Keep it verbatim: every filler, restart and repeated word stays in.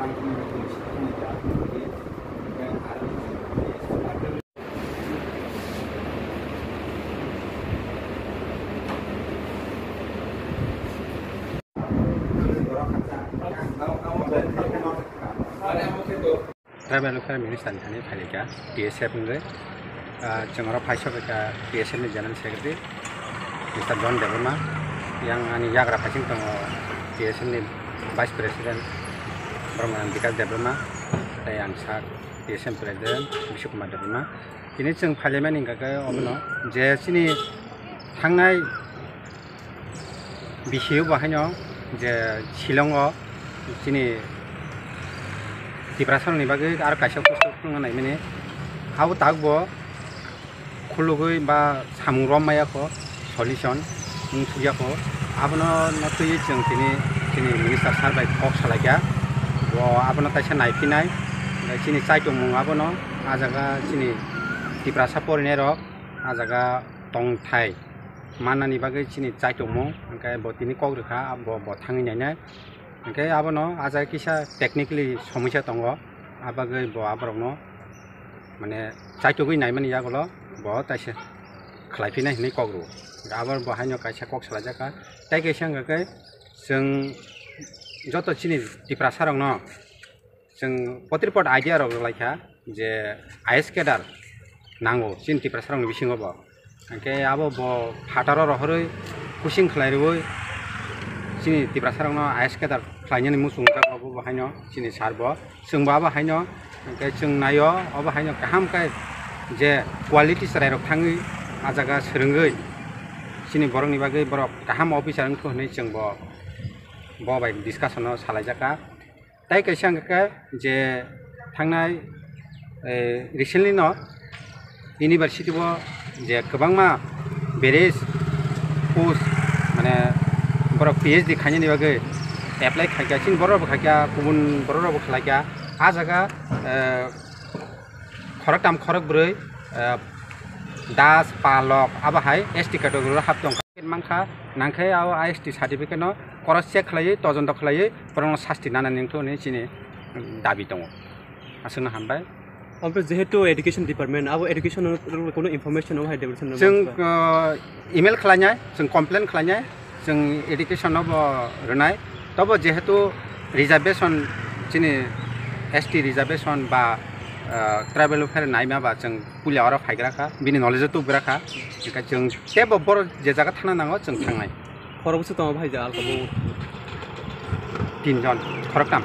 Tribal Welfare Minister ni thani phaikha T S F wngwi, ah, chwng oro phaisok kha T S F ni General Secretary Mister John Debbarma, yang ani yagra phaising tongo T S F ni Vice President Brahmanand Bikash Debbarma, tei ang sak T S F President Bishnu Kumar Debbarma. Tini chwng phailaimani hwnkha khe omono je chini thangnai bisi o bo haino je Shillong o chini Tiprasa rokni bagwi aro kaisa poster phunukna naimani, abo tak bo khulugwi ba samung rom maya kho, solution wng thukya kho. Abono no twiwi chwng tini chini minister sir bai kok salaikha, bo abono kaisa naiphinai, chini chaitongmung abono ah jaga chini Tiprasa porinai rok ah jaga tongthai mannani bagwi chini chaitongmung, hwnkhe bo tini kok rwkha, bo, bo thangwi nainai. Hwnkhe abono ah jaga kisa technically somosya tongo, ah bagwi bo aborokno mane chaitugwi naimani yagulo bo taisa khlai phinai hinwi kok rwo. Abo bo haino kaisa kok salaijakha, tei kaisa hwnkha khe chwng joto chini Tiprasa rokno chwng potripot idea rok rwlaikha je I S cadre nango chini Tiprasa rokni bisingo bo. Hwnkhe abo bo phataro rohorwi kusing khlai rwui chini Tiprasa rokno I S cadre khlainani muchung jak obo bo haino chini sir bo. Chwngbo abo haino hwnkhe chwng naio obo haino kaham khe je quality chwrai rok thangwi ah jaga swrwngwi chini borokni bagwi borok kaham officer wngthu hinwi chwngbo bo bai discussion o salaijakha. Tai kaisa hwnkha khe je thangnai, eh, recently no university o je kwbangma various post mane borok P H D khainani bagwi apply khaikha, chini borok rok bo khaikha, kubun borok rok bo khlaikha. Ah jaga, eh, khoroktam khorokbrwi, eh, das, palok, abo hai S T category o hap tongkha. Mankha, nangkhe abo I S T certificate no cross check khlaiwi, todonto khlaiwi, borokno sasti nanani wngthu hinwi chini dabi tongo. Aswkno hambai. Omo jehetu education department, abo education no kono information no hai department no Chwng, mankha. Uh, email khlainai, chwng complain khlainai, chwng education no bo rwnai. Tobo jehetu reservation chini S T reservation ba, uh, tribal welfare naima ba chwng puila oro phaigra kha, bini knowledge o tubgra kha, hwnkhe chwng teibo borok je jaga thangna nango chwng thangnai. Khorokbwswk tongo bhai je alkabo? Tinjon, khoroktam.